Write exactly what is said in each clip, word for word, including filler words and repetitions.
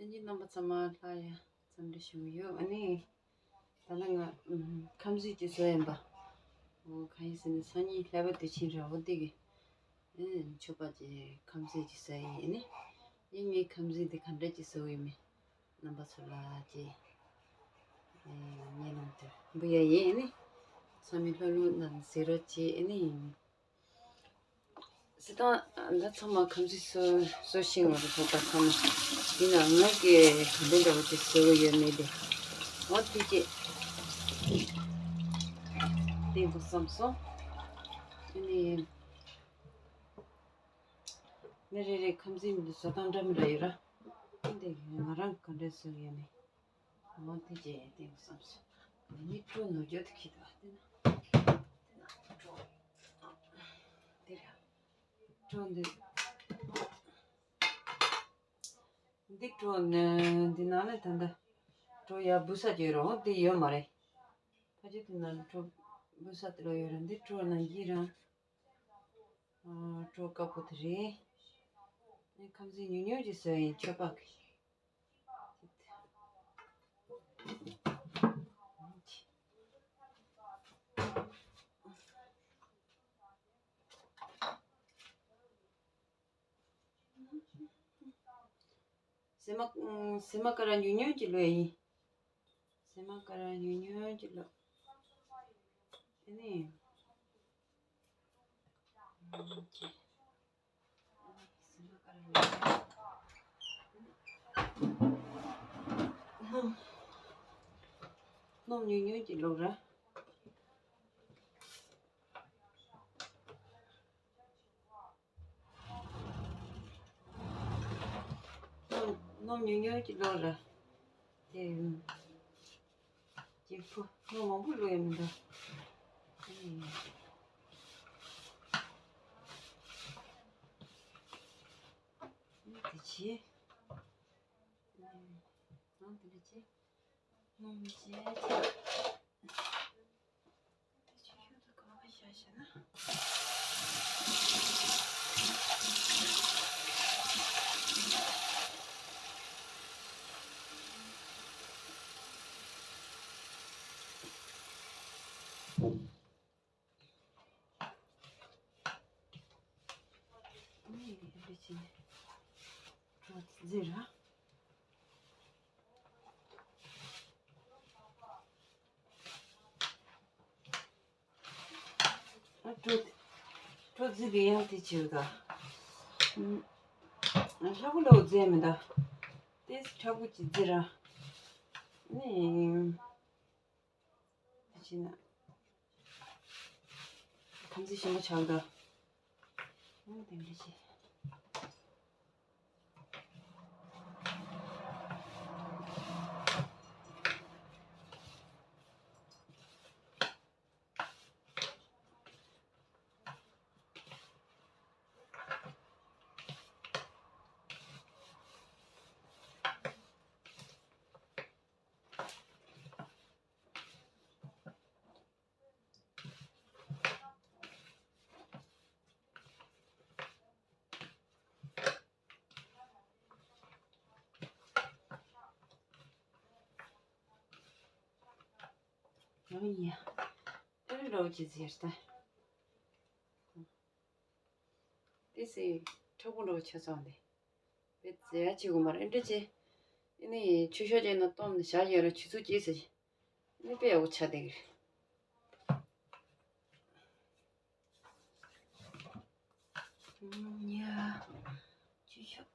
སང་ཉིན་རྣམ་པ་ཚང་མ་ལྷ་ཡ་འཚམས་འདྲི་ཞུ་གི་ཡོད། ཨ་ནི་ད་ལྟ་ང་ཨུམ་ཁམས་གསེར་གྱི་བཟོ་ཡིན་པ། འོ་གང་ཡིན་ཟེར་ན་སང་ཉིན་ལྷག་པ་དུས་ཆེན་རེད། འོ་དེ་གི་ཨེ་མཆོད་པ་ཅིག་ཁམས་གསེར་གྱི་བཟོ་ཡིན། ཨ་ནི་ངས་ངའི་ཁམས་གསེར་འདི་ག་འདྲ་ཅིག་བཟོ་གི་ཡོད་མེད་རྣམ་པ་ཚོ་ལ་ཅིག་ཨེ་ངའི་ནང་དུ་འབུལ་ཡ་ཡིན། ཨ་ནི་ཚང་མས་ལྷོད་ལྷོད་གནང་ཟེར་རོགས་བྱེད། ཨ་ནི། སི་ཏང་ད་ཚང་མ་ཁམས་གསེར་བཟོ་བཟོ་ཤེས་ངོ་རེ་ཧོ་ད་ཚང་མ། ཡིན་ན་ང་གི་ག་འདྲ་འདྲ་བོ་ཅིག་བཟོ་གི་ཡོད་མེད་དེ། འོ་དེ་ཅིག་བསྟན་དགོས་བསམ་སོང་། དེ་ནས་མི་རེ་རེ་ཁམས་གསེར་འདི་བཟོ་སྟངས་འདྲ་མི་འདྲ་ཡོད་ར། འདི་ང་རང་ག་འདྲ་བཟོ་གི་ཡོད་མེད། འོ་དེ་ཅིག་བསྟན་དགོས་བསམ་སོང་། མི་སྤྲོ་ནོར་འཇོག་ཏུ་ཁྱེར་ཏོ། དེ་ན་དེ་ན་སྤྲོ། དེ་ར། སྤྲོ་འདི། འདི་སྤྲོ་ནི་འདི་ནང་ལ་ད་ལྟ་སྤྲོ་ཡ་འབུ་ས་ཅིག་ཡོད་རེད། འོ་འདི་ཡོད་མ་རེད། ཕ་ཆེ་དེ་ནང་ལ་སྤྲོ་འབུ་ས་དེ་ལ་ཡོད་རེད། འདི་སྤྲོ་ནང་གི་རང་སྤྲོ་དཀར་པོ་དེ་རེད། ཁམས་གསེར་ཉུང་ཉུང་ཅིག་བཟོས་ཡིན། མཆོད་པ་གི། སེ་མ་སེ་མ་ཀ་ར་ཉུང་ཉུང་ཅིག་ལོས་ཡིན། སེ་མ་ཀ་ར་ཉུང་ཉུང་ཅིག་ལོ། ཨ་ནི། སྣུམ་སྣུམ་ཉུང་ཉུང་ཅིག་བླུགས་ར། སྣུམ་སྣུམ་ཉུང་ཉུང་ཅིག་བླུགས་ར། དེ་གཅིག་པུ་སྣུམ་མང་པོ་བླུགས་ཡ་མི་འདུག་ཨ་ནི་དེ་བྱས། ཨ་ནི་དེ་འདྲ་བྱས། སྣུམ་བྱས། ཨ་ནི་འདི་འདྲ་བྱས་ནས་བྲོ་བརྫིས་ར། ཨ་བྲོ་བྲོ་བརྫིས་པའི་ཡང་དེ་བྱེད་ད། ཨ་ལྷག་པོ་ལོ་བརྫིས་མི་ད། དེ་ཚོ་མཁྲེགས་པོ་ཅིག་བརྫིས་ར། ཨ་ནི། ཕྱིན་ན། ཁམས་གསེར་ཞིམ་པོ་ཆགས་འདུག་ཨང་། དེ་འདྲ་བྱས། ཨ་ཡ། ཨེ་རེད་འདྲ་བོ་ཅིག་ཟེར་ད། དེ་སི་མཁྲེགས་པོ་འདྲ་བོ་ཆགས་སོང་སྟེ། བེད་ཟེར་ཡ་བྱེད་དགོས་མ་རེད། འདྲ་ཅེ། ཨ་ནི་ཆུ་ཤོག་ཅན་ན་གཏོང་ནས་བཞག་ཡོད་ར། ཆུ་ཚོད་སྐྱེས་ཟེར། ཨ་ནི་དཔེ་ཡག་པོ་ཆགས་བསྡད་ཀྱི་རེད། ཉ། ཆུ་ཤོག་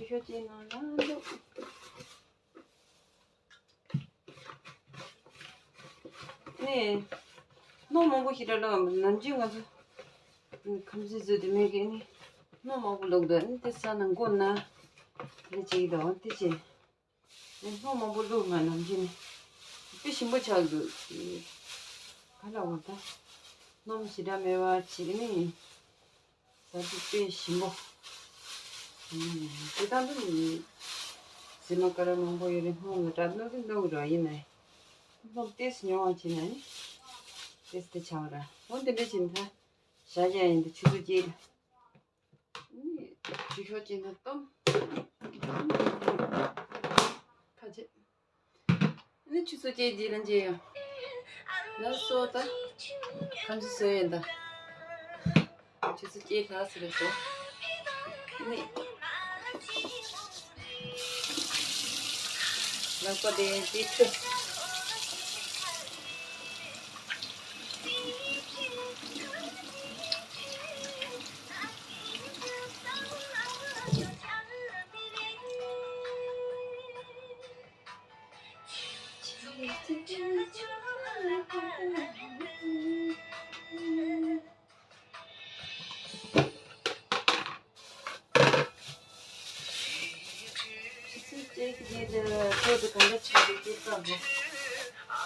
ཆུ་ཤོག་ཅན་ནང་ལ་འདུག་ནས། སྣུམ་མང་པོ་ཞིག་ར་ལ་ནམ་རྒྱུན་ང་ཚོ་ཁམས་གསེར་བཟོས་དུས་མེད་ཀི་ནི་སྣུམ་མང་པོ་བླུགས་འདུག་ནི་དེ་ས་ན་མགོ་ན་དེ་བྱེད་ཀྱི་འདུག་དེ་བྱས་ནས་སྣུམ་མང་པོ་བླུགས་ང་ནམ་རྒྱུན་ནི་དཔེ་ཞིམ་པོ་ཆགས་འདུག་ག་ལ་འོང་ད་སྣུམ་ཞེ་དྲག་མེད་པ་བྱེད་ནི། ད་དེ་དཔེ་ཞིམ་པོ། ཨུམ། དེ་དང་དུ་ནི་ཟི་མ་ཀ་ར་མང་པོ་ཡོད་རེད། སྣུམ་ལ་འདྲ་སྣུམ་དེ་སྣུམ་རོ་ཡིན་ནའི། སྣུམ་ཏོག་ཙམ་ཉུང་བ་བྱས་ན་ནི་ཏོག་ཙམ་དེ་ཆགས་པ་ར། འོ་དེ་འདྲ་བྱས་ན་ད་བཞག་ཡ་ཡིན། དེ་ཆུ་ཚོད་གཅིག་ལ། ནི་ཆུ་ཤོག་ཅིག་ནང་གཏོང་། ཁ་ཆེ། ནི་ཆུ་ཚོད་གཅིག་རྗེས་ལ་མཇལ་ཡོང་། ལགས་སོ། ད་ཁམས་སུ་བཟོས་ཡོད་ད། ཆུ་ཚོད་གཅིག་ལྷག་ཙམ་རེད་སོ། ནི་ལག་པ་དེ་ཅིག་འཁྲུ། ཆུ་ཚོད་གཅིག་གི་རྗེས་ལ་ཐོག་ཏུ་གང་འདྲ་ཆགས་རེད་ཅེས་བསམ་པོ། ཨ་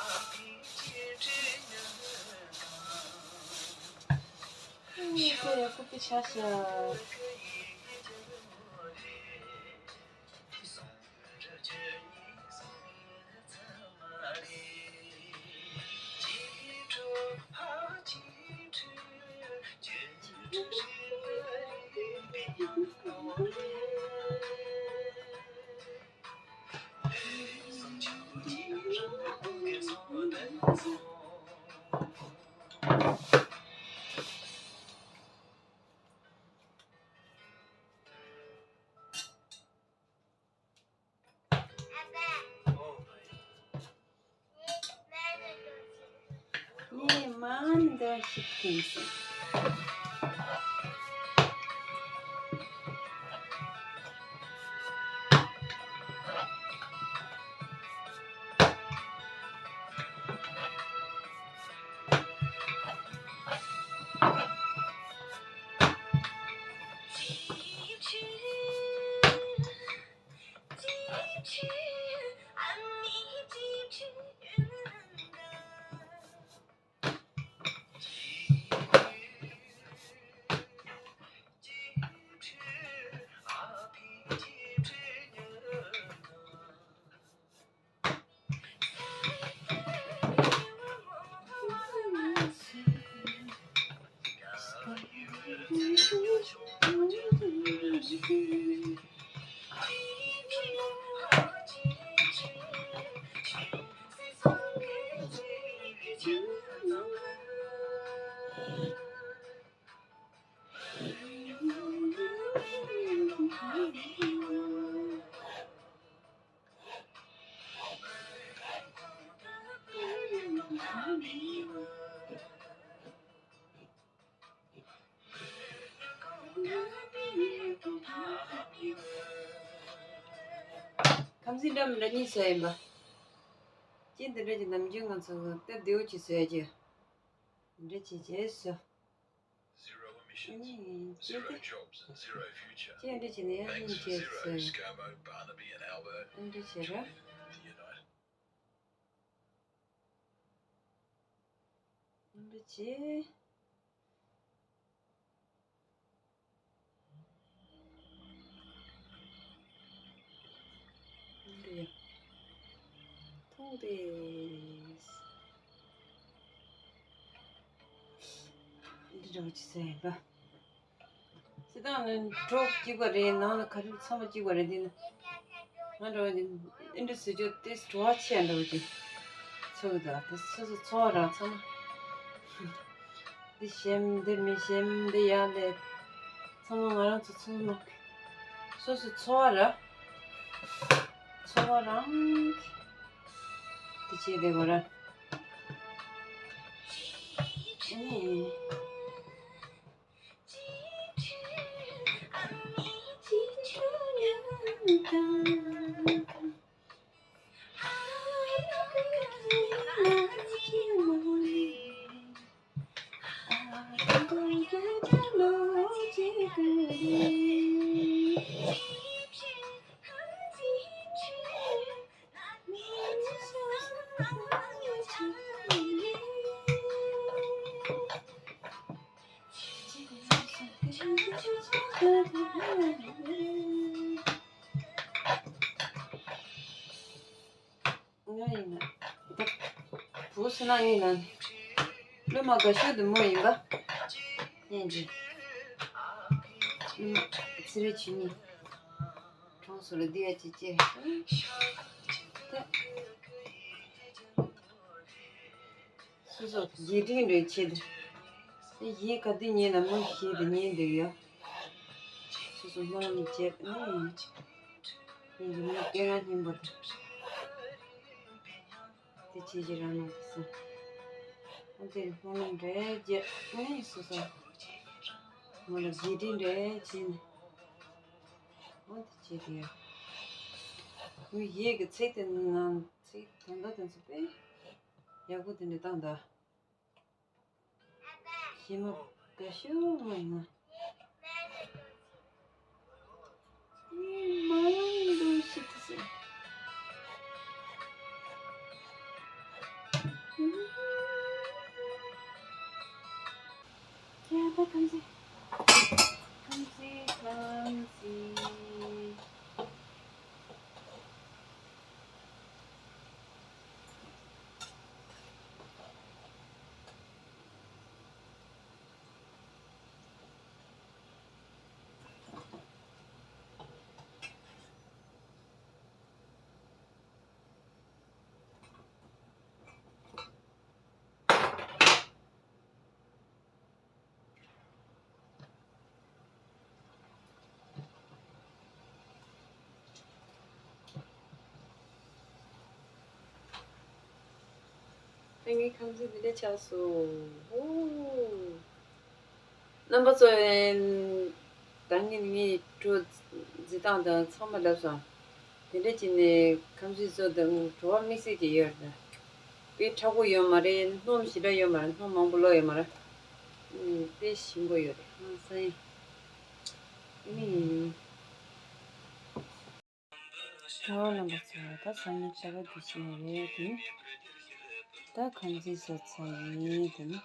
ཡག་པོ་ཡག་པོ་དཔེ་ཆགས་ཤག་ངས་མ་འདི་ཞིག་ཐེངས་སོང་། ཁམས་སེང་འདྲ་མི་འདྲ་གཉིས་བཟོས་ཡིན་པ། ཅི་འདི་འདྲ་གྱི་ནམ་རྒྱུན་ང་ཚོ་སྟབས་བདེ་བོ་ཅིག་བཟོས་ཀྱི། འདི་འདྲ་བྱས་རྗེས་སུ། Zero emissions. ཨ་ནི། Zero jobs, zero future. ཅི་འདྲ་བྱས་ནས་ཡང་། Thanks སྙིང་རྗེ་ཟེར། Skamo, Barnaby and Albert. འདི་འདྲ་བྱས་ར། Join the Unite. འདི་འདྲ་བྱས། འདི་ཡ། ཐུང་རེད། འདི་འདྲ་བོ་ཅིག་བཟོས་ཡིན་པ། སྤྱིར་བཏང་ནི་གྲོགས་གཅིག་པ་རེད། ནང་ལ་ག་རེ་ཚང་མ་གཅིག་པ་རེད། འདི་ནི་ང་འདྲ་བོ་འདི་འདི་འདྲ་བཟོས་རྒྱུ་དེ་བྲོ་བ་ཆེ་འདྲ་བོ་ཅིག་ཚོར་གི་འདུག་དེ་སོ་སོ་ཚོར་བ་རང་ཚང་མ། འདི་ཞིམ་འདི་མི་ཞིམ་འདི་ཡག་ལས། ཚང་མ་ང་རང་ཚོ་ཚང་མ་སོ་སོའི་འཚོ་བ་ར། འཚོ་བ་རང་གི་དེ་བྱས་བསྡད་དགོས་ར། ཨེ། ང་ཡིན་ན། ད་བུ་སུ་ན་ཡིན་ན། སློབ་མ་དགའ་ཤོས་དེ་མོ་ཡིན་པ། སྙན་གྱི། སློབ་མ་ཚེ་རིང་ཆོས་ཉིད། གྲོངས་སོང་ལ་འདི་ཡ་ཅི་ཅི། ད། སོ་སོ་རྒྱས་འབྲིང་རེ་བྱེད་དེ། ཡིན་ག་དུས་ཉན་ན་མོ་ཞེས་དེ་ཉན་འདུག་ཡ། སོ་སོ་སྨོན་ལམ་བྱེད་ནི། ཡིན་གྱི་མོ་སྐད་ངག་སྙན་པོ་དང་། དེ་བྱེད་ཀྱི་རང་ནང་དུ་སོང་། ཨ་དེར་སྨོན་ལམ་རེ་བརྒྱབ་ནས་སོ་སོ། མོ་ལ་རྒྱས་འབྲིང་རེ་བྱས་ནས། ཨོ་དེ་བྱེད་དེ་ཡ། མོ་ཡིན་གྱི་ཚིག་དེ་ནང་ཚིག་དོན་དག་དེ་ཚོ་དཔེ་ཡག་པོ་དེ་འདྲ་བཏང་ད། ཞི་མ་དགའ་ཤོས་མ་ཡིན་ན། མ་འདུག་ཤི་ཐུ་སི། ཡ་ད་ཁམས་སི། ཁམས་སི་ཁམས་སི། ད་ངའི་ཁམས་ཚན་འདི་འདྲ་ཆགས་སོང་། ཧོ། རྣམ་པ་ཚོ། ད་ངས་ངའི་བྲོ་འཛིན་སྟངས་དང་ཚང་མ་ལབ་སོང་། དེ་འདྲ་བྱས་ནས་ཁམས་ཚན་ཚོ་དང་བྲོ་བ་དམིགས་བསལ་གྱི་ཡོད་རེད། དཔེ་མཁྲེགས་པོ་ཡོད་མ་རེད། སྣུམ་ཞེ་དྲག་ཡོད་མ་རེད། སྣུམ་མང་པོ་བླུགས་ཡོད་མ་རེད། དཔེ་ཞིམ་པོ་ཡོད་རེད། ང་ས་ཡིན། ཨ་ནི། ད་རྣམ་པ་ཚོ། ད་སང་ཉིན་ཟླ་བ་དུས་ཆེན་རེད་དེ། ད་ཁམས་ཚན་བཟོ་ཚར་ཡིན་དེ་ནི།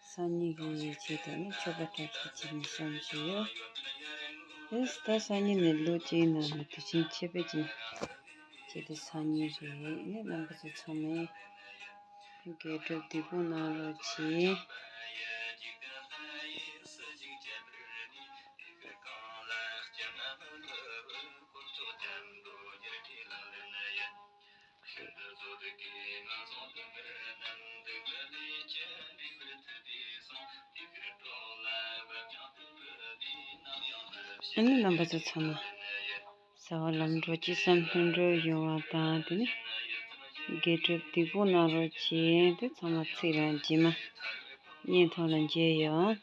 སང་ཉིན་གྱི་ཆེད་དུ་ནི་མཆོད་པ་སྤྲད་ཐུབ་ཀྱི་མི་བསམ་ཞིག་ཡོད། ཨེས། ད་སང་ཉིན་ནི་ལོ་གཅིག་ནང་ལ་དུས་ཆེན་ཆེ་བའི་ཆེད་དུ་སང་ཉིན་རེད། ནི་རྣམ་པ་ཚོ་ཚང་མས་དགེ་སྒྲུབ་བདེ་པོ་གནང་རོགས་གྱིས། ཨ་ནི་རྣམ་པ་ཚོ་ཚང་མ། གཟའ་པ་ལམ་འགྲོ་ཅི་བསམ་ལྷུན་གྲུབ་ཡོང་བ་དང་། དེ་ནི་དགེ་སྒྲུབ་བདེ་པོ་གནང་རོགས་གྱིས། དེ་ཚང་མ་ཚིག་རང་རྗེས་མ་བརྙན་ཐུང་ལ་མཇལ་ཡོང་།